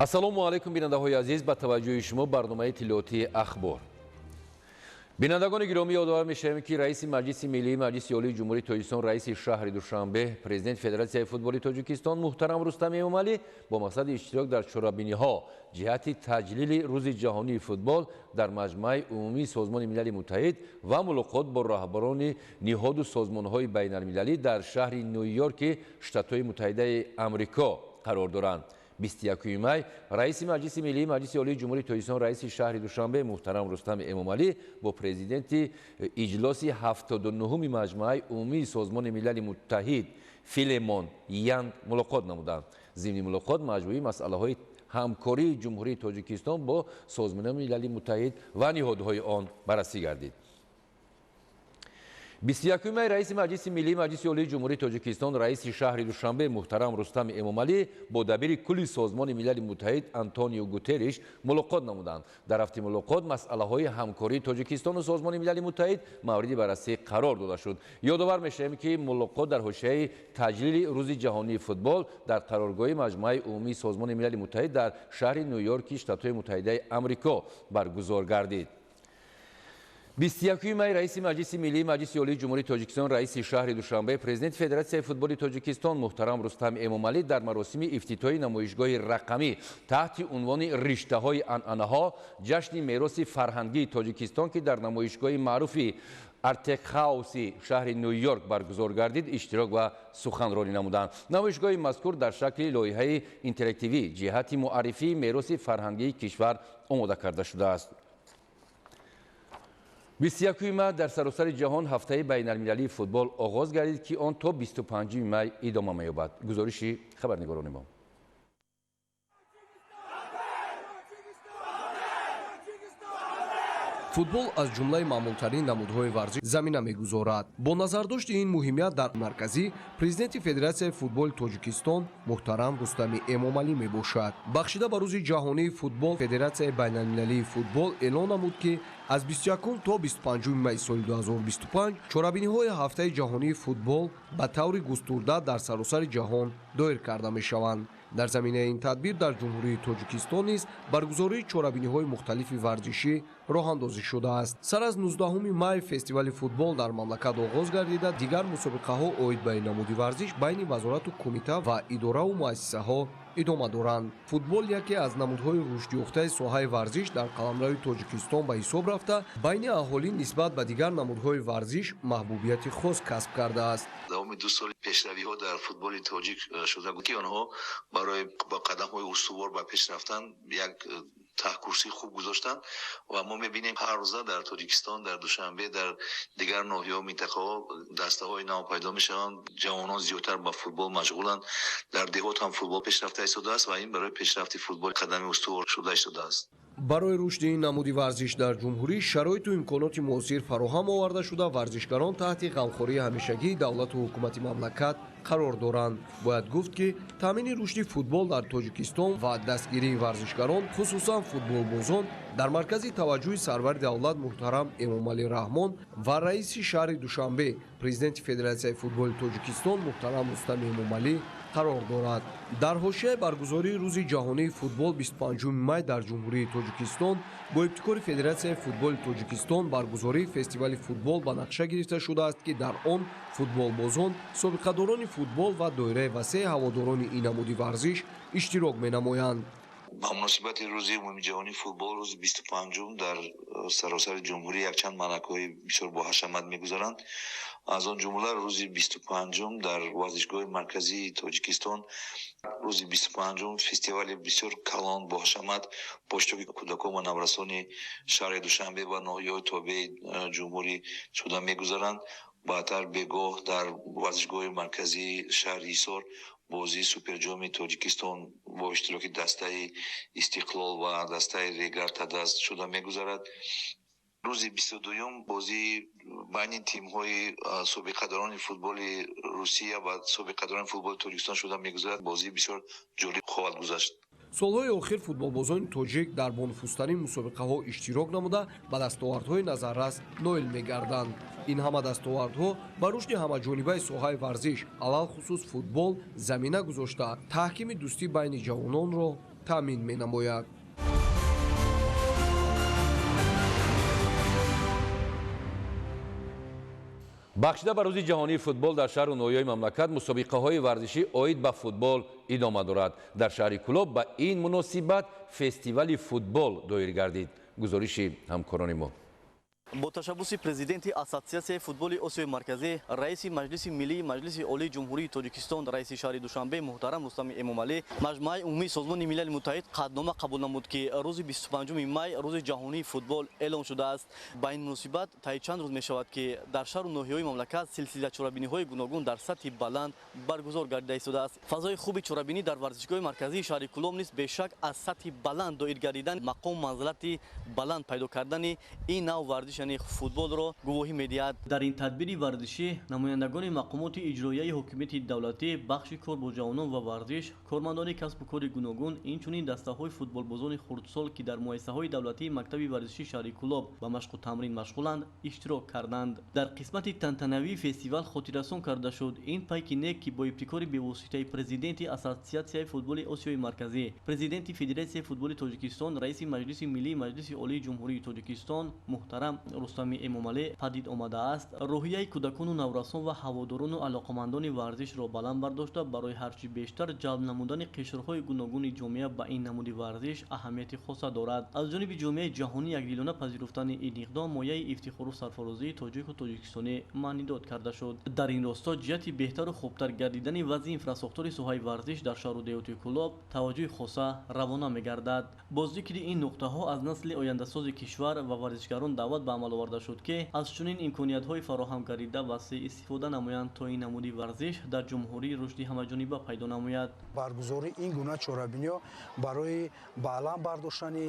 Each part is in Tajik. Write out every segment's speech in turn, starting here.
Ассалому алайкум, бинандаҳои азиз, ба таваҷҷӯҳи шумо барномаи иттилоотии Ахбор. Бинандагони гиромӣ, ёдовар мешавем, ки раиси Маҷлиси Миллии Маҷлиси Олии Ҷумҳурии Тоҷикистон, раиси шаҳри Душанбе, президенти Федератсияи футболи Тоҷикистон муҳтарам Рустам Эмомалӣ бо мақсади иштирок дар чорабиниҳо ҷиҳати таҷлили Рӯзи ҷаҳонии футбол дар Маҷмааи Умумии Созмони Милали Муттаҳид ва мулоқот бо роҳбарони ниҳоду созмонҳои байналмилалӣ дар шаҳри Ню-Йорки Штатҳои Муттаҳидаи Амрико қарор доранд. 21 май раиси Маҷлиси Миллии Маҷлиси Олии Ҷумҳурии Тоҷикистон, раиси шаҳри Душанбе муҳтарам Рустам Эмомалӣ бо президенти иҷлоси 79-уми Маҷмааи Умумии Созмони Милали Муттаҳид Филемон Ян мулоқот намуданд. Зимни мулоқот маҷмӯи масъалаҳои ҳамкории Ҷумҳурии Тоҷикистон бо Созмони Милали Муттаҳид ва ниҳодҳои он баррасӣ гардид. 21 май раиси Маҷлиси Миллии Маҷлиси Олии Ҷумҳурии Тоҷикистон, раиси шаҳри Душанбе муҳтарам Рустам Эмомалӣ бо дабири кулли Созмони Милали Муттаҳид Антонио Гутерриш мулоқот намуданд. Дар рафти мулоқот масъалаҳои ҳамкории Тоҷикистону Созмони Милали Муттаҳид мавриди баррасӣ қарор дода шуд. Ёдовар мешавем, ки мулоқот дар ҳошияи таҷлили Рӯзи ҷаҳонии футбол дар қароргоҳи Маҷмӯаи Умумии Созмони Милали Муттаҳид дар шаҳри Ню-Йорки Штатҳои Муттаҳидаи Амрико баргузор гардид. 21 май раиси Маҷлиси Миллии Маҷлиси Олии Ҷумҳурии Тоҷикистон, раиси шаҳри Душанбе, президенти Федератсияи футболи Тоҷикистон муҳтарам Рустам Эмомалӣ дар маросими ифтитоҳи намоишгоҳи рақамӣ таҳти унвони «Риштаҳои анъанаҳо: ҷашни мероси фарҳангии Тоҷикистон», ки дар намоишгоҳи маъруфи Артекхауси шаҳри Ню-Йорк баргузор гардид, иштирок ва суханронӣ намуданд. Намоишгоҳи мазкур дар шакли лоиҳаи интерактивӣ ҷиҳати муаррифии мероси фарҳангии кишвар омода карда шудааст. 21 май дар саросари ҷаҳон ҳафтаи байналмилалии футбол оғоз гардид, ки он то 25 май идома меёбад. Гузориши хабарнигорони мо. Футбол аз ҷумлаи маъмултарин намудҳои варзиш замина мегузорад. Бо назардошти ин муҳимият дар марказӣ президенти Федератсияи футболи Тоҷикистон муҳтарам Рустами Эмомалӣ мебошад. Бахшида ба Рӯзи ҷаҳонии футбол, Федератсияи байналмилалии футбол эълон намуд, ки аз 21 то 25 май соли 2025 чорабиниҳои ҳафтаи ҷаҳонии футбол ба таври густурда дар саросари ҷаҳон доир карда мешаванд. Дар заминаи ин тадбир дар Ҷумҳурии Тоҷикистон низ баргузории чорабиниҳои мухталифи варзишӣ роҳандозӣ шудааст. Сар аз 19 май фестивали футбол дар мамлакат оғоз гардида, дигар мусобиқаҳо оид ба ин намуди варзиш байни вазорату кумита ва идораву муассисаҳо идома доранд. Футбол яке аз намудҳои рушдёфтаи соҳаи варзиш дар қаламрави Тоҷикистон ба ҳисоб рафта, байни аҳолӣ нисбат ба дигар намудҳои варзиш маҳбубияти хос касб кардааст. Давоми 2 соли пешравиҳо дар футболи тоҷик шуда, ки онҳо барои ба қадамҳои устувор ба пеш рафтан як таҳкурсии хуб гузоштанд ва мо мебинем, ҳар рӯза дар Тоҷикистон, дар Душанбе, дар дигар ноҳияҳо, минтақаҳо дастаҳои нав пайдо мешаванд, ҷавонон зиёдтар ба футбол машғуланд, дар деҳот ҳам футбол пешрафта истодааст ва ин барои пешрафти футбол қадами устувор шуда истодааст. Барои рушди ин намуди варзиш дар ҷумҳурӣ шароиту имконоти муосир фароҳам оварда шуда, варзишгарон таҳти ғамхории ҳамешагии давлату ҳукумати мамлакат қарор доранд. Бояд гуфт, ки таъмини рушди футбол дар Тоҷикистон ва дастгирии варзишгарон, хусусан футболбозон, дар маркази таваҷҷӯҳи сарвари давлат муҳтарам Эмомалӣ Раҳмон ва раиси шаҳри Душанбе, президенти Федератсияи футболи Тоҷикистон муҳтарам Рустами Эмомалӣ қарор дорад. Дар ҳошияи баргузории Рӯзи ҷаҳонии футбол 25 май дар Ҷумҳурии Тоҷикистон бо ибтикори Федератсияи футболи Тоҷикистон баргузории фестивали футбол ба нақша гирифта шудааст, ки дар он футболбозон, собиқадорони футбол ва доираи васеи ҳаводорони ин намуди варзиш иштирок менамоянд. Ба муносибати Рӯзи умумиҷаҳонии футбол рӯзи 25-ум дар саросари ҷумҳурӣ якчанд маъракаҳои бисёр боҳашамат мегузаранд. Аз он ҷумла рӯзи 25-ум дар варзишгоҳи марказии Тоҷикистон рӯзи 25-ум фестивали бисёр калон, боҳашамат бо иштироки кӯдакон ва наврасони шаҳри Душанбе ва ноҳияҳои тобеи ҷумҳурӣ шуда мегузаранд. Баъдтар бегоҳ дар варзишгоҳи марказии шаҳри Ҳисор бозии Суперҷоми Тоҷикистон бо иштироки дастаи Истиқлол ва дастаи Регар Тадаз шуда мегузарад. Рӯзи 22-юм бозии байни тимҳои собиқадорони футболи Русия ва собиқадорони футболи Тоҷикистон шуда мегузарад. Бозии бисёр ҷолиб хоҳад гузашт. Солҳои охир футболбозони тоҷик дар бонуфузтарин мусобиқаҳо иштирок намуда, ба дастовардҳои назаррас ноил мегарданд. Ин ҳама дастовардҳо ба рушди ҳамаҷонибаи соҳаи варзиш, алалхусус футбол, замина гузошта, таҳкими дӯстӣ байни ҷавононро таъмин менамояд. Бахшида ба рӯзи ҷаҳонии футбол дар шаҳру ноҳияҳои мамлакат мусобиқаҳои варзишӣ оид ба футбол идома дорад. Дар шаҳри Кӯлоб ба ин муносибат фестивали футбол доир гардид. Гузориши ҳамкорони мо. Бо ташаббуси президенти Ассотсиатсияи футболи Осиёи Марказӣ, раиси Маҷлиси Миллии Маҷлиси Олии Ҷумҳурии Тоҷикистон, раиси шаҳри Душанбе муҳтарам Рустами Эмомалӣ, Маҷмӯаи Умумии Созмони Милали Муттаҳид қатънома қабул намуд, ки рӯзи 25 май рӯзи ҷаҳонии футбол эълон шудааст. Ба ин муносибат таи чанд рӯз мешавад, ки дар шаҳру ноҳияҳои мамлакат силсила чорабиниҳои гуногун дар сатҳи баланд баргузор гардида истодааст. Фазои хуби чорабинӣ дар варзишгоҳи марказии шаҳри Кӯлоб низ бешак аз сатҳи баланд доир гардидан, мақому манзилати баланд пайдо кардани ин нав варзиш, яъне футболро гувоҳӣ медиҳад. Дар ин тадбири варзишӣ намояндагони мақомоти иҷроияи ҳокимияти давлатӣ, бахши кор бо ҷавонон ва варзиш, кормандони касбу кори гуногун, инчунин дастаҳои футболбозони хурдсол, ки дар муассисаҳои давлатии мактаби варзишии шаҳри Кӯлоб ба машқу тамрин машғуланд, иштирок карданд. Дар қисмати тантанавии фестивал хотиррасон карда шуд ин пайки нек, ки бо ибтикори бевоситаи президенти Ассотсиатсияи футболи Осиёи Марказӣ, президенти Федератсияи футболи Тоҷикистон, раиси Маҷлиси Миллии Маҷлиси Олии Ҷумҳурии Тоҷикистон муҳтарам Рустами Эмомалӣ падид омадааст, рӯҳияи кӯдакону наврасон ва ҳаводорону алоқамандони варзишро баланд бардошта, барои ҳарчи бештар ҷалб намудани қишрҳои гуногуни ҷомеа ба ин намуди варзиш аҳамияти хоса дорад. Аз ҷониби ҷомеаи ҷаҳонӣ якдилона пазируфтани ин иқдом мояи ифтихору сарфарозии тоҷику тоҷикистонӣ маънидод карда шуд. Дар ин росто ҷиҳати беҳтару хубтар гардидани вазъи инфрасохтори соҳаи варзиш дар шаҳру деҳоти Кӯлоб таваҷҷӯҳи хоса равона мегардад. Бо зикри ин нуқтаҳо аз насли ояндасози кишвар ва варзишгарон даъват ба амал оварда шуд, ки аз чунин имкониятҳои фароҳам гардида васеъ истифода намоянд, то ин намуди варзиш дар ҷумҳурӣ рушди ҳамаҷониба пайдо намояд. Баргузории ин гуна чорабиниҳо барои баланд бардоштани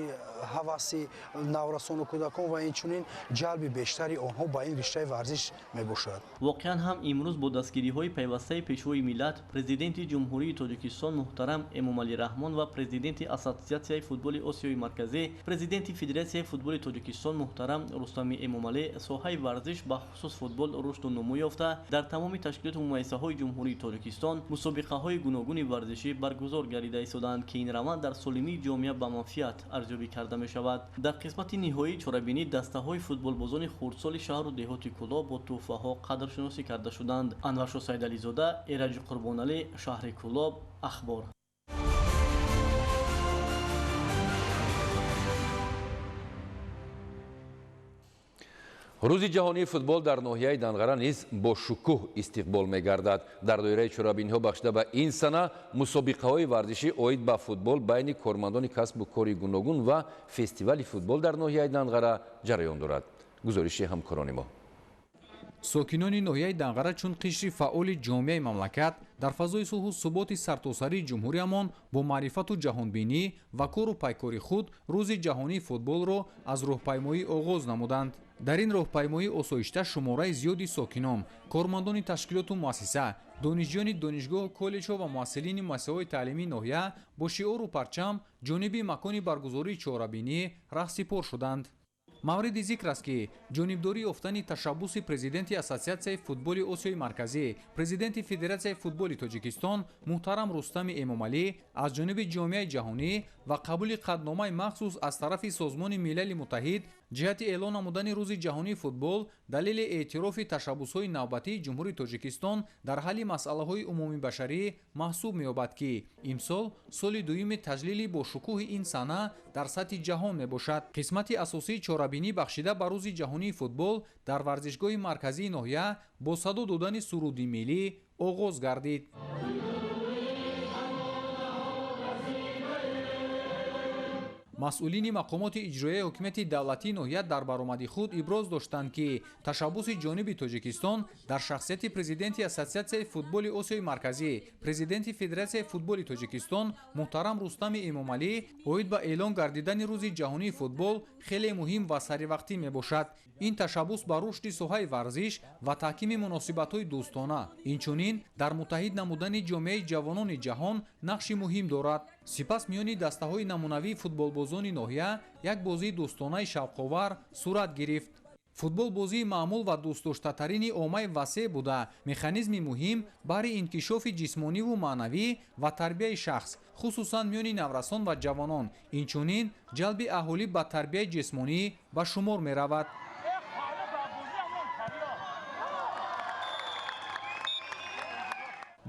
ҳаваси наврасону кӯдакон ва инчунин ҷалби бештари онҳо ба ин риштаи варзиш мебошад. Воқеан ҳам имрӯз бо дастгириҳои пайвастаи Пешвои миллат, президенти Ҷумҳурии Тоҷикистон муҳтарам Эмомалӣ Раҳмон ва президенти Ассотсиатсияи футболи Осиёи Марказӣ, президенти Федератсияи футболи Тоҷикистон муҳтарам Рустами Эмомалӣ соҳаи варзиш ба хусус футбол рушду нумӯ ёфта, дар тамоми ташкилоту муассисаҳои Ҷумҳурии Тоҷикистон мусобиқаҳои гуногуни варзишӣ баргузор гардида истодаанд, ки ин раванд дар солимии ҷомеа ба манфиат арзёбӣ карда мешавад. Дар қисмати ниҳоии чорабинӣ дастаҳои футболбозони хурдсоли шаҳру деҳоти Кӯлоб бо тӯҳфаҳо қадршиносӣ карда шуданд. Анваршо Сайдализода, Эраҷи Қурбоналӣ, шаҳри Кӯлоб, Ахбор. Рӯзи ҷаҳонии футбол дар ноҳияи Данғара низ бо шукӯҳ истиқбол мегардад. Дар доираи чорабиниҳо бахшида ба ин сана мусобиқаҳои варзишӣ оид ба футбол байни кормандони касбу кори гуногун ва фестивали футбол дар ноҳияи Данғара ҷараён дорад. Гузориши ҳамкорони мо. Сокинони ноҳияи Данғара чун қишри фаъоли ҷомеаи мамлакат дар фазои сулҳу суботи сартосарии ҷумҳуриямон бо маърифату ҷаҳонбинӣ ва кору пайкори худ рӯзи ҷаҳонии футболро аз роҳпаймоӣ оғоз намуданд. Дар ин роҳпаймоӣ осоишта шумораи зиёди сокинон, кормандони ташкилоту муассиса, донишҷӯёни донишгоҳу коллеҷҳо ва муассилини муассисаҳои таълимии ноҳия бо шиору парчам ҷониби макони баргузории чорабинӣ раҳсипор шуданд. Мавриди зикр аст, ки ҷонибдорӣ ёфтани ташаббуси президенти Ассотсиатсияи футболи Осиёи Марказӣ, президенти Федератсияи футболи Тоҷикистон муҳтарам Рустами Эмомалӣ аз ҷониби ҷомеаи ҷаҳонӣ ва қабули қатъномаи махсус аз тарафи Созмони Милали Муттаҳид ҷиҳати эълон намудани рӯзи ҷаҳонии футбол далели эътирофи ташаббусҳои навбатии Ҷумҳурии Тоҷикистон дар ҳалли масъалаҳои умумибашарӣ маҳсуб меёбад, ки имсол соли дуюми таҷлили бо шукӯҳи ин сана дар сатҳи ҷаҳон мебошад. Қисмати асосии чорабинӣ бахшида ба рӯзи ҷаҳонии футбол дар варзишгоҳи марказии ноҳия бо садо додани суруди миллӣ оғоз гардид. Масъулини мақомоти иҷроияи ҳокимияти давлатии ноҳия дар баромади худ иброз доштанд, ки ташаббуси ҷониби Тоҷикистон дар шахсияти президенти Ассотсиатсияи футболи Осиёи Марказӣ, президенти Федератсияи футболи Тоҷикистон муҳтарам Рустами Эмомалӣ оид ба эълон гардидани рӯзи ҷаҳонии футбол хеле муҳим ва саривақтӣ мебошад. Ин ташаббус ба рушди соҳаи варзиш ва таҳкими муносибатҳои дӯстона, инчунин дар муттаҳид намудани ҷомеаи ҷавонони ҷаҳон нақши муҳим дорад. Сипас миёни дастаҳои намунавии футболбозони ноҳия як бозии дӯстонаи шавқовар сурат гирифт. Футбол бозии маъмул ва дӯстдоштатарини оммаи васеъ буда, механизми муҳим баҳри инкишофи ҷисмониву маънавӣ ва тарбияи шахс, хусусан миёни наврасон ва ҷавонон, инчунин ҷалби аҳолӣ ба тарбияи ҷисмонӣ ба шумор меравад.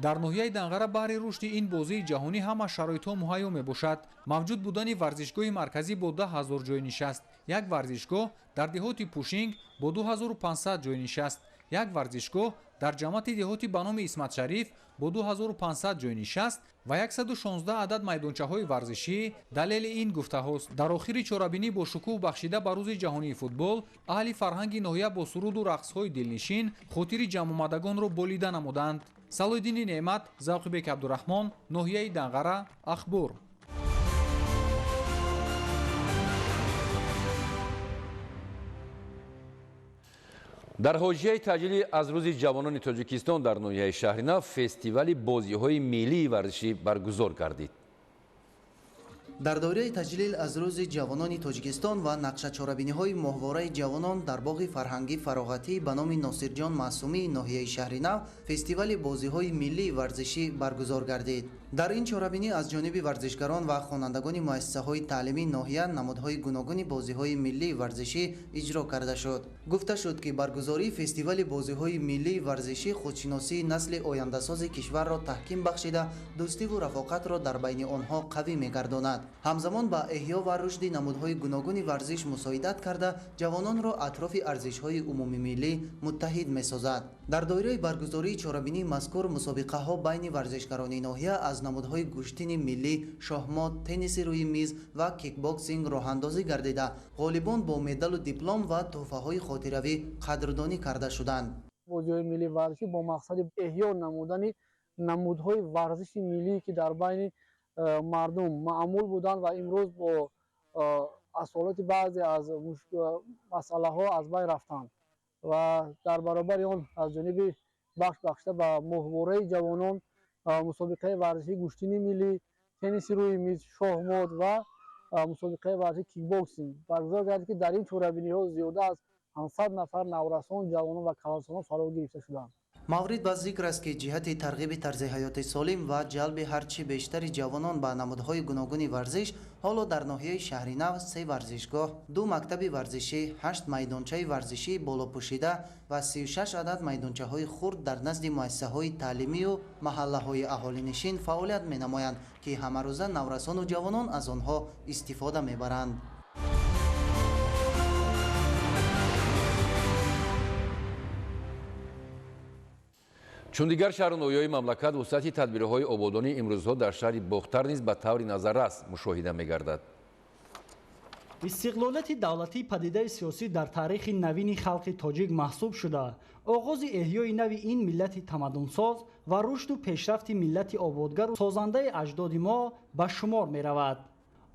Дар ноҳияи Данғара баҳри рушди ин бозии ҷаҳонӣ ҳама шароитҳо муҳайё мебошад. Мавҷуд будани варзишгоҳи марказӣ бо 10 000 ҷойнишаст, як варзишгоҳ дар деҳоти Пушинг бо 2500 ҷойнишаст, як варзишгоҳ дар ҷамоати деҳоти ба номи Исматшариф бо 2500 ҷойнишаст ва 116 адад майдончаҳои варзишӣ далели ин гуфтаҳост. Дар охири чорабинӣ бо шукӯҳ бахшида ба рӯзи ҷаҳонии футбол, аҳли фарҳанги ноҳия бо суруду рақсҳои дилнишин хотири ҷамъомадагонро болида намуданд. Салоҳиддини Неъмат, Завқибек Абдураҳмон, ноҳияи Данғара, Ахбор. Дар ҳошияи таъҷили аз рӯзи ҷавонони Тоҷикистон дар ноҳияи Шаҳринав фестивали бозиҳои миллии варзишӣ баргузор гардид. Дар доираи таҷлил аз рӯзи ҷавонони Тоҷикистон ва нақшачорабиниҳои моҳвораи ҷавонон дар боғи фарҳангӣ фароғатӣ ба номи Носирҷон Маъсумии ноҳияи Шаҳринав фестивали бозиҳои миллии варзишӣ баргузор гардид. Дар ин чорабинӣ аз ҷониби варзишгарон ва хонандагони муассисаҳои таълимии ноҳия намудҳои гуногуни бозиҳои миллии варзишӣ иҷро карда шуд. Гуфта шуд, ки баргузории фестивали бозиҳои миллии варзишӣ худшиносии насли ояндасози кишварро таҳким бахшида, дӯстиву рафоқатро дар байни онҳо қавӣ мегардонад. Ҳамзамон ба эҳё ва рушди намудҳои гуногуни варзиш мусоидат карда, ҷавононро атрофи арзишҳои умумимиллӣ муттаҳид месозад. Дар доираи баргузории чорабинии мазкур мусобиқаҳо байни варзишгарони ноҳия аз намудҳои гӯштини миллӣ, шоҳмот, тенниси рӯи миз ва кикбоксинг роҳандозӣ гардида, ғолибон бо медалу диплом ва тӯҳфаҳои хотиравӣ қадрдонӣ карда шуданд. Бозиҳои миллии варзишӣ бо мақсади эҳё намудани намудҳои варзиши миллӣ, ки дар байни мардум маъмул буданд ва имрӯз бо асолати баъзе аз масъалаҳо аз байн рафтанд, ва дар баробари он аз ҷониби бахш бахшида ба моҳвораи ҷавонон мусобиқаи варзишии гӯштини миллӣ, тенниси рӯи миз, шоҳмот ва мусобиқаи варзишии кикбоксинг баргузор гардид, ки дар ин чорабиниҳо зиёда аз 500 нафар наврасон, ҷавонон ва калонсолон фаро гирифта шуданд. Маврид ба зикр аст, ки ҷиҳати тарғиби тарзи ҳаёти солим ва ҷалби ҳарчи бештари ҷавонон ба намудҳои гуногуни варзиш, ҳоло дар ноҳияи Шаҳринав се варзишгоҳ, ду мактаби варзишӣ, ҳашт майдончаи варзишии болопӯшида ва 36 адад майдончаҳои хурд дар назди муассисаҳои таълимию маҳаллаҳои аҳолинишин фаъолият менамоянд, ки ҳамарӯза наврасону ҷавонон аз онҳо истифода мебаранд. Чун дигар шаҳру ноҳияҳои мамлакат, вусъати тадбирҳои ободонӣ имрӯзҳо дар шаҳри Бохтар низ ба таври назаррас мушоҳида мегардад. Истиқлолияти давлатӣ падидаи сиёсӣ дар таърихи навини халқи тоҷик маҳсуб шуда, оғози эҳёи нави ин миллати тамаддунсоз ва рушду пешрафти миллати ободгару созандаи аҷдоди мо ба шумор меравад.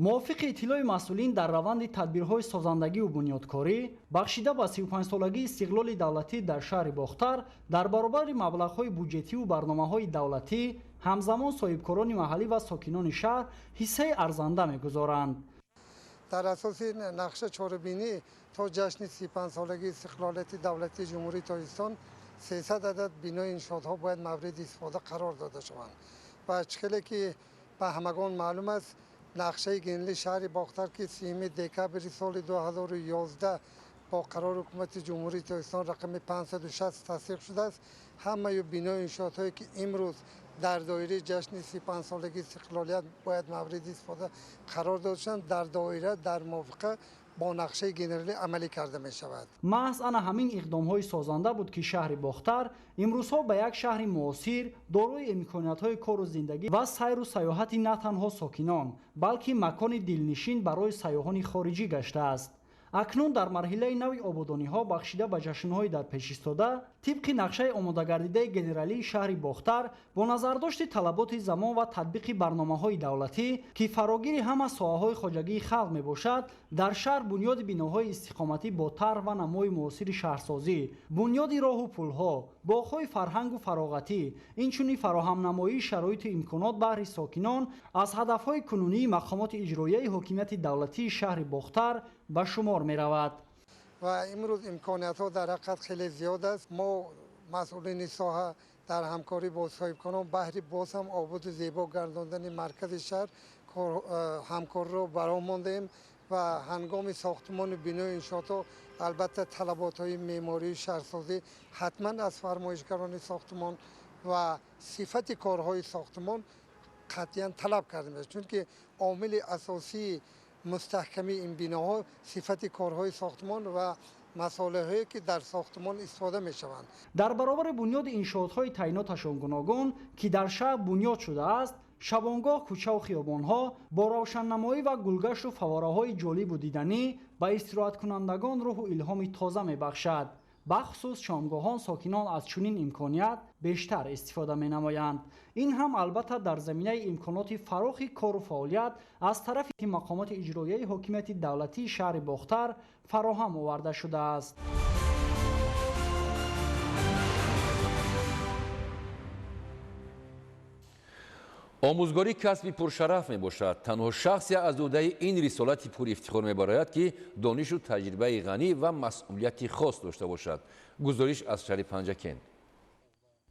Мувофиқи иттилои масъулин, дар раванди тадбирҳои созандагиву бунёдкорӣ бахшида ба 35-солагии истиқлоли давлатӣ дар шаҳри Бохтар, дар баробари маблағҳои буҷетиву барномаҳои давлатӣ, ҳамзамон соҳибкорони маҳаллӣ ва сокинони шаҳр ҳиссаи арзанда мегузоранд. Дар асоси нақша чорабинӣ то ҷашни 35-солагии истиқлолияти давлатии Ҷумҳурии Тоҷикистон 300 адад бинои иншоотҳо бояд мавриди истифода қарор дода шаванд. Ва чӣ хеле ки ба ҳамагон маълум аст, нақшаи генералии шаҳри Бохтар, ки 30 декабри соли 2011 бо қарори Ҳукумати Ҷумҳурии Тоҷикистон рақами 560 тасдиқ шудааст, ҳамаи бинои иншоотҳое, ки имрӯз дар доираи ҷашни 35-солагии истиқлолият бояд мавриди истифода қарор дода шаванд, дар доира дар мувофиқа бо нақшаи генералӣ амалӣ карда мешавад. Маҳз ана ҳамин иқдомҳои созанда буд, ки шаҳри Бохтар имрӯзҳо ба як шаҳри муосир, дорои имкониятҳои кору зиндагӣ ва сайру сайёҳати на танҳо сокинон, балки макони дилнишин барои сайёҳони хориҷӣ гаштааст. Акнун дар марҳилаи нави ободониҳо бахшида ба ҷашнҳои дар пеш истода, тибқи нақшаи омодагардидаи генералии шаҳри Бохтар, бо назардошти талаботи замон ва татбиқи барномаҳои давлатӣ, ки фарогири ҳама соҳаҳои хоҷагии халқ мебошад, дар шаҳр бунёди биноҳои истиқоматӣ бо тарҳ ва намои муосири шаҳрсозӣ, бунёди роҳу пулҳо, боғҳои фарҳангу фароғатӣ, инчунин фароҳамнамоии шароиту имконот баҳри сокинон аз ҳадафҳои кунунии мақомоти иҷроияи ҳокимияти давлатии шаҳри Бохтар ба шумор меравад. Ва имрӯз имкониятҳо дар ҳақиқат хеле зиёд аст. Мо масъулини соҳа дар ҳамкорӣ бо соҳибкорон баҳри боз ҳам ободу зебо гардондани маркази шаҳр ҳамкориро бароҳ мондаем ва ҳангоми сохтмони бинои иншоотҳо албатта талаботҳои меъмории шаҳрсозӣ ҳатман аз фармоишгарони сохтмон ва сифати корҳои сохтмон қатъиян талаб карда мешавад, чунки омили асосии мустаҳкамии ин биноҳо сифати корҳои сохтмон ва масолеҳое ки дар сохтмон истифода мешаванд. Дар баробари бунёди иншоотҳои таъиноташон гуногун, ки дар шаҳр бунёд шудааст, шабонгоҳ кӯчаву хиёбонҳо бо равшаннамоӣ ва гулгашту фаввораҳои ҷолибу диданӣ ба истироҳаткунандагон рӯҳу илҳоми тоза мебахшад. Бахусус шомгоҳон сокинон аз чунин имконият бештар истифода менамоянд. Ин ҳам албатта дар заминаи имконоти фарохи кору фаъолият аз тарафи мақомоти иҷроияи ҳокимияти давлатии шаҳри Бохтар фароҳам оварда шудааст. Омӯзгорӣ касби пуршараф мебошад. Танҳо шахсе аз ӯҳдаи ин рисолати пурифтихор мебарояд, ки донишу таҷрибаи ғанӣ ва масъулияти хос дошта бошад. Гузориш аз шаҳри Панҷакент.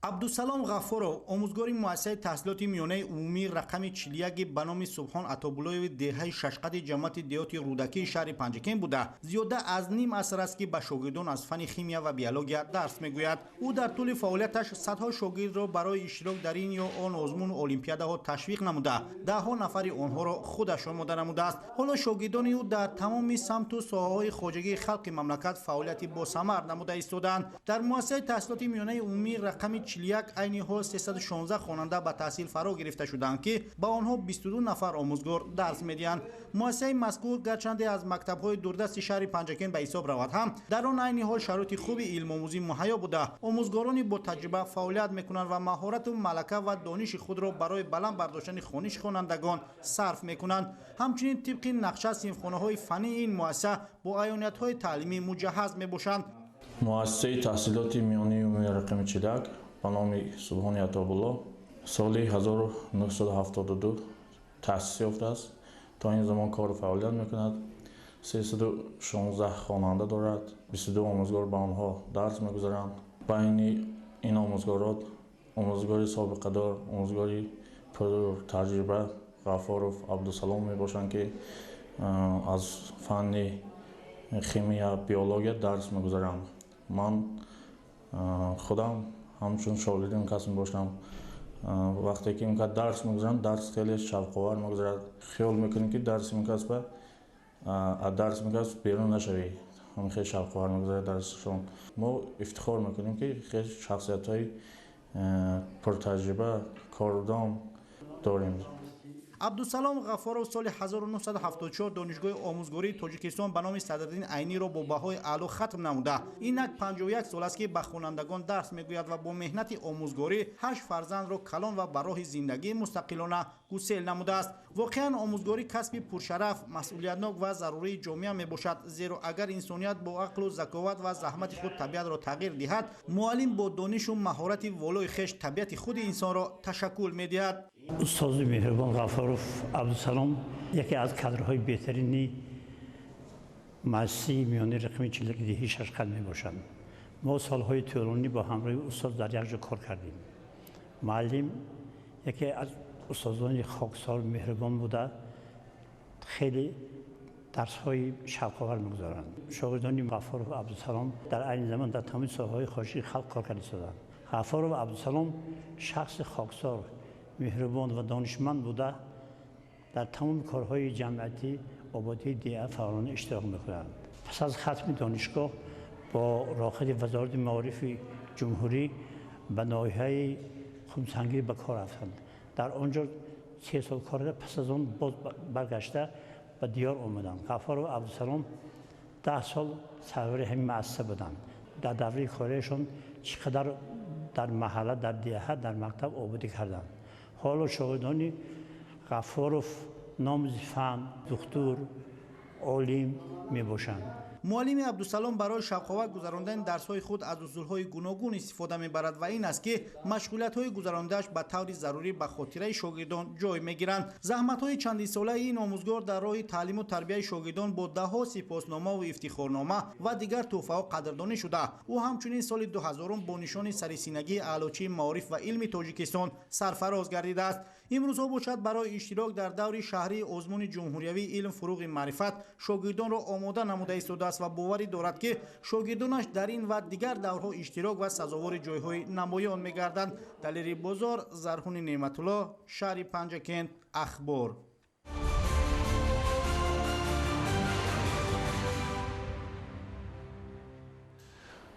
Абдусалом Ғаффоров, омӯзгори муассисаи таҳсилоти миёнаи умумии рақами 41 ба номи Субҳон Атобуллоеви деҳаи Шашқади ҷамоати деҳоти Рӯдакии шаҳри Панҷакент буда, зиёда аз ним аср аст, ки ба шогирдон аз фанни химия ва биология дарс мегӯяд. Ӯ дар тӯли фаъолияташ садҳо шогирдро барои иштирок дар ин ё он озмуну олимпиадаҳо ташвиқ намуда, даҳҳо нафари онҳоро худаш омода намудааст. Ҳоло шогирдони ӯ дар тамоми самту соҳаҳои хоҷагии халқи мамлакат фаъолияти босамар намуда истодаанд. Дар муассисаи таҳсилоти миёнаи умумии рақами 41 айни ҳол 316 хонанда ба таҳсил фаро гирифта шуданд, ки ба онҳо 22 нафар омӯзгор дарс медиҳанд. Муассисаи мазкур гарчанде аз мактабҳои дурдасти шаҳри Панҷакент ба ҳисоб равад ҳам, дар он айни ҳол шароити хуби илмомӯзӣ муҳайё буда, омӯзгорони бо таҷриба фаъолият мекунанд ва маҳорату малака ва дониши худро барои баланд бардоштани хониши хонандагон сарф мекунанд. Ҳамчунин тибқи нақша синфхонаҳои фаннии ин муассиса бо аёниятҳои таълимӣ муҷаҳҳаз мебошанд. Муассисаи таҳсилоти миёнаи умумии рақами 41 ба номи Субҳони Атобулло соли 1972 таъсис ёфтааст. То ин замон кору фаъолият мекунад. 316 хонанда дорад, 22 омӯзгор ба онҳо дарс мегузаранд. Байни ин омӯзгорот омӯзгори собиқадор, омӯзгори пуртаҷриба Ғаффоров Абдусалом мебошанд, ки аз фанни химия, биология дарс мегузаранд. Ман худам ҳамчун шогирди ин кас мебошам. Вақте ки ин кас дарс мегузарам, дарс хеле шавқовар мегузарад. Хиёл мекунем, ки дарси ин кас аз дарси ин кас берун нашавӣ. Ҳамин хеле шавқовар мегузарад дарсшон. Мо ифтихор мекунем, ки хеле шахсиятҳои пуртаҷриба, кордон дорем. Абдусалом Ғаффоров соли 1974 донишгоҳи омӯзгории Тоҷикистон ба номи Садриддин Айниро бо баҳои аъло хатм намуда. Инак 51 сол аст, ки ба хонандагон дарс мегӯяд ва бо меҳнати омӯзгорӣ 8 фарзандро калон ва ба роҳи зиндагии мустақилона гусел намудааст. Воқеан омӯзгорӣ касби пуршараф, масъулиятнок ва зарурии ҷомеа мебошад, зеро агар инсоният бо ақлу заковат ва заҳмати худ табиатро тағйир диҳад, муаллим бо донишу маҳорати волои хеш табиати худи инсонро ташаккул медиҳад. Устози меҳрубон Ғаффоров Абдусалом яке аз кадрҳои беҳтарини муассисаи миёнаи рақами 41 деҳаи Шашқанд мебошанд. Мо солҳои тӯлонӣ бо ҳамроҳи устод дар як ҷо кор кардем. Муаллим яке аз устодони хоксор, меҳрубон буда, хеле дарсҳои шавқовар мегузоранд. Шогирдони Ғаффоров Абдусалом дар айни замон дар тамоми соҳаҳои хоҷагии халқ кор карда истодаанд. Ғаффоров Абдусалом шахси хоксор, меҳрубон ва донишманд буда, дар тамоми корҳои ҷамъиятӣ, ободии деҳа фаъолона иштирок мекунанд. Пас аз хатми донишгоҳ бо роҳхати Вазорати маорифи ҷумҳурӣ ба ноҳияи Хумсангир ба кор рафтанд. Дар он ҷо 3 сол кор карда, пас аз он боз баргашта ба диёр омаданд. Ғаффоров Абдусалом 10 сол сарвари ҳамин муассиса буданд. Дар давраи кориашон чӣ қадар дар маҳалла, дар деҳа, дар мактаб ободӣ карданд. Ҳоло шогирдони Ғаффоров номзи фан, духтур, олим мебошанд. Муаллими Абдусалом барои шавқовар гузарондани дарсҳои худ аз усулҳои гуногун истифода мебарад ва ин аст, ки машғулиятҳои гузарондааш ба таври зарурӣ ба хотираи шогирдон ҷой мегиранд. Заҳматҳои чандинсолаи ин омӯзгор дар роҳи таълиму тарбияи шогирдон бо даҳҳо сипосномаву ифтихорнома ва дигар тӯҳфаҳо қадрдонӣ шуда. Ӯ ҳамчунин соли 2000 бо нишони сарисинагии аълочии маориф ва илми Тоҷикистон сарфароз гардидааст. Имрӯзҳо бошад барои иштирок дар даври шаҳрии озмуни ҷумҳуриявии илм фуруғи маърифат шогирдонро омода намуда истодааст ва боварӣ дорад, ки шогирдонаш дар ин ва дигар даврҳо иштирок ва сазовори ҷойҳои намоён мегарданд. Далери Бозор, Зарҳуни Неъматулло, шаҳри Панҷакент, Ахбор.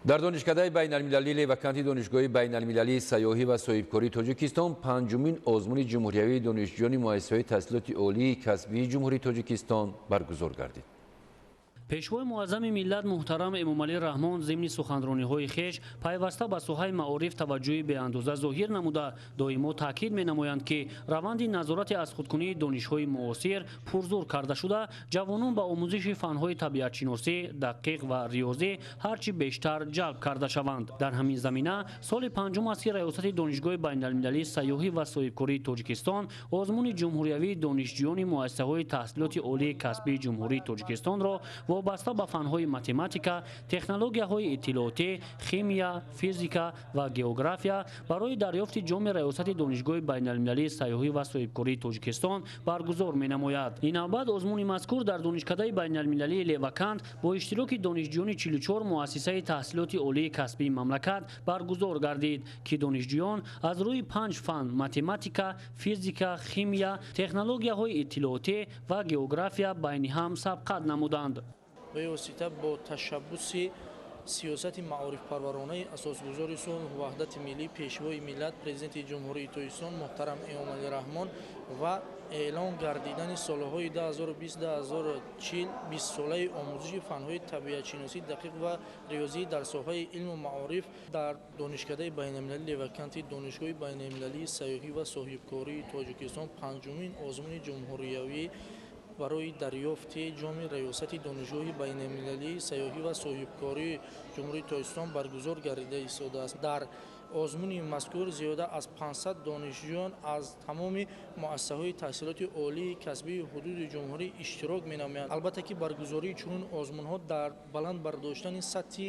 Дар донишкадаи байналмилалии Леваканти Донишгоҳи байналмилалии сайёҳӣ ва соҳибкории Тоҷикистон панҷумин озмуни ҷумҳуриявии донишҷӯёни муассисаҳои таҳсилоти олии касбии Ҷумҳурии Тоҷикистон баргузор гардид. Пешвои муаззами миллат муҳтарам Эмомалӣ Раҳмон зимни суханрониҳои хеш пайваста ба соҳаи маориф таваҷҷӯҳи беандоза зоҳир намуда, доимо таъкид менамоянд, ки раванди назорати аз худкунии донишҳои муосир пурзур карда шуда, ҷавонон ба омӯзиши фанҳои табиатшиносӣ, дақиқ ва риёзӣ ҳарчи бештар ҷалб карда шаванд. Дар ҳамин замина соли панҷум аст, ки Раёсати Донишгоҳи байналмилалии сайёҳӣ ва соҳибкории Тоҷикистон озмуни ҷумҳуриявии донишҷӯёни муассисаҳои таҳсилоти олии касбии Ҷумҳурии Тоҷикистонро вобаста ба фанҳои математика, технологияҳои иттилоотӣ, химия, физика ва география барои дарёфти ҷоми Раёсати Донишгоҳи байналмилалии сайёҳӣ ва соҳибкории Тоҷикистон баргузор менамояд. Ин навбат озмуни мазкур дар донишкадаи байналмилалии Левакант бо иштироки донишҷӯёни 44 муассисаи таҳсилоти олии касбии мамлакат баргузор гардид, ки донишҷӯён аз рӯи 5 фан математика, физика, химия, технологияҳои иттилоотӣ ва география байни ҳам сабқат намуданд. Бевосита бо ташаббуси сиёсати маорифпарваронаи асосгузори сулҳу ваҳдати миллӣ, Пешвои миллат, Президенти Ҷумҳурии Тоҷикистон муҳтарам Эмомалӣ Раҳмон ва эълон гардидани солҳои 2020-2040 бистсолаи омӯзиши фанҳои табиатшиносӣ, дақиқ ва риёзӣ дар соҳаи илму маориф дар донишкадаи байналмилалии Леваканти Донишгоҳи байналмилалии сайёҳӣ ва соҳибкории Тоҷикистон панҷумин озмуни ҷумҳуриявӣ барои дарёфти ҷоми Раёсати Донишгоҳи байналмилалии сайёҳӣ ва соҳибкории Ҷумҳурии Тоҷикистон баргузор гардида истодааст. Дар озмуни мазкур зиёда аз 500 донишҷӯён аз тамоми муассисаҳои таҳсилоти олии касбии ҳудуди ҷумҳурӣ иштирок менамоянд. Албатта ки баргузории чунин озмунҳо дар баланд бардоштани сатҳи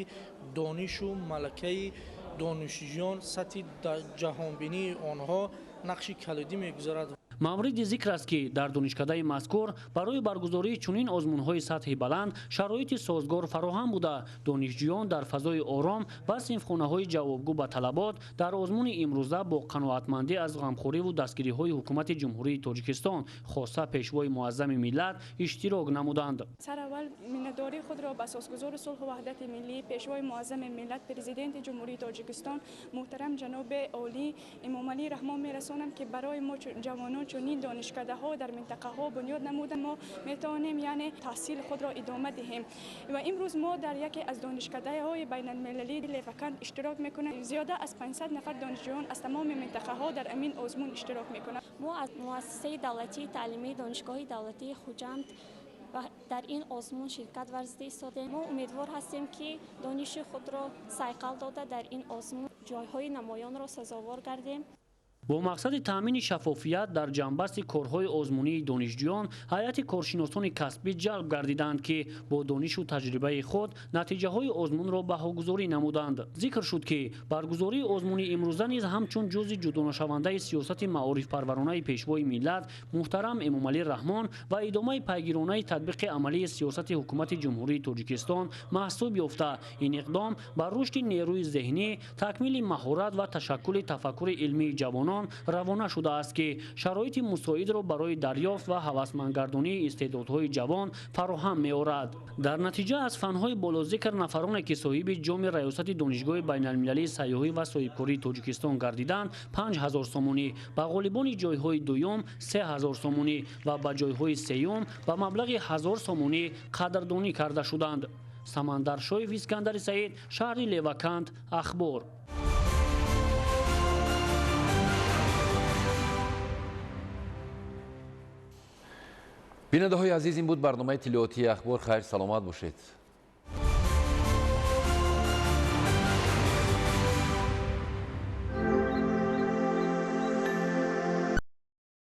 донишу малакаи донишҷӯён, сатҳи ҷаҳонбинии онҳо нақши калидӣ мегузарад. Мавриди зикр аст, ки дар донишкадаи мазкур барои баргузории чунин озмунҳои сатҳи баланд шароити созгор фароҳам буда, донишҷӯён дар фазои ором ва синфхонаҳои ҷавобгӯ ба талабот дар озмуни имрӯза бо қаноатмандӣ аз ғамхориву дастгириҳои ҳукумати Ҷумҳурии Тоҷикистон, хоса Пешвои муаззами миллат, иштирок намуданд. Сараввал миннатдории худро ба асосгузори сулҳу ваҳдати миллӣ, Пешвои муаззами миллат, Президенти Ҷумҳурии Тоҷикистон муҳтарам ҷаноби олӣ Эмомалӣ Раҳмон мерасонам, ки барои мо ҷавонон чунин донишкадаҳо дар минтақаҳо бунёд намуда, мо метавонем яъне таҳсили худро идома диҳем. Ва имрӯз мо дар яке аз донишкадаҳои байналмилалии Левакант иштирок мекунем. Зиёда аз 500 нафар донишҷӯён аз тамоми минтақаҳо дар ҳамин озмун иштирок мекунанд. Мо аз муассисаи давлатии таълимии Донишгоҳи давлатии Хуҷанд дар ин озмун ширкат варзида истодем. Мо умедвор ҳастем, ки дониши худро сайқал дода дар ин озмун ҷойҳои намоёнро сазовор гардем. Бо мақсади таъмини шаффофият дар ҷанбасти корҳои озмунии донишҷӯён ҳайати коршиносони касбӣ ҷалб гардиданд, ки бо донишу таҷрибаи худ натиҷаҳои озмунро баҳогузорӣ намуданд. Зикр шуд, ки баргузории озмуни имрӯза низ ҳамчун ҷузъи ҷудонашавандаи сиёсати маорифпарваронаи Пешвои миллат муҳтарам Эмомалӣ Раҳмон ва идомаи пайгиронаи татбиқи амалии сиёсати ҳукумати Ҷумҳурии Тоҷикистон маҳсуб ёфта, ин иқдом бар рушди нерӯи зеҳнӣ, такмили маҳорат ва ташаккули тафаккури илмии ҷавонон равона шудааст, ки шароити мусоидро барои дарёфт ва ҳавасмандгардонии истеъдодҳои ҷавон фароҳам меорад. Дар натиҷа аз фанҳои болозикр нафароне, ки соҳиби ҷоми Раёсати Донишгоҳи байналмилалии сайёҳӣ ва соҳибкории Тоҷикистон гардиданд, 5000 сомонӣ, ба ғолибони ҷойҳои дуюм 3000 сомонӣ ва ба ҷойҳои сеюм ба маблағи 1000 сомонӣ қадрдонӣ карда шуданд. Самандаршоев Искандари Саид, шаҳри Левакант, Ахбор. Бинандаҳои азиз, ин буд барномаи иттилоотии Ахбор. Хайр, саломат бошед.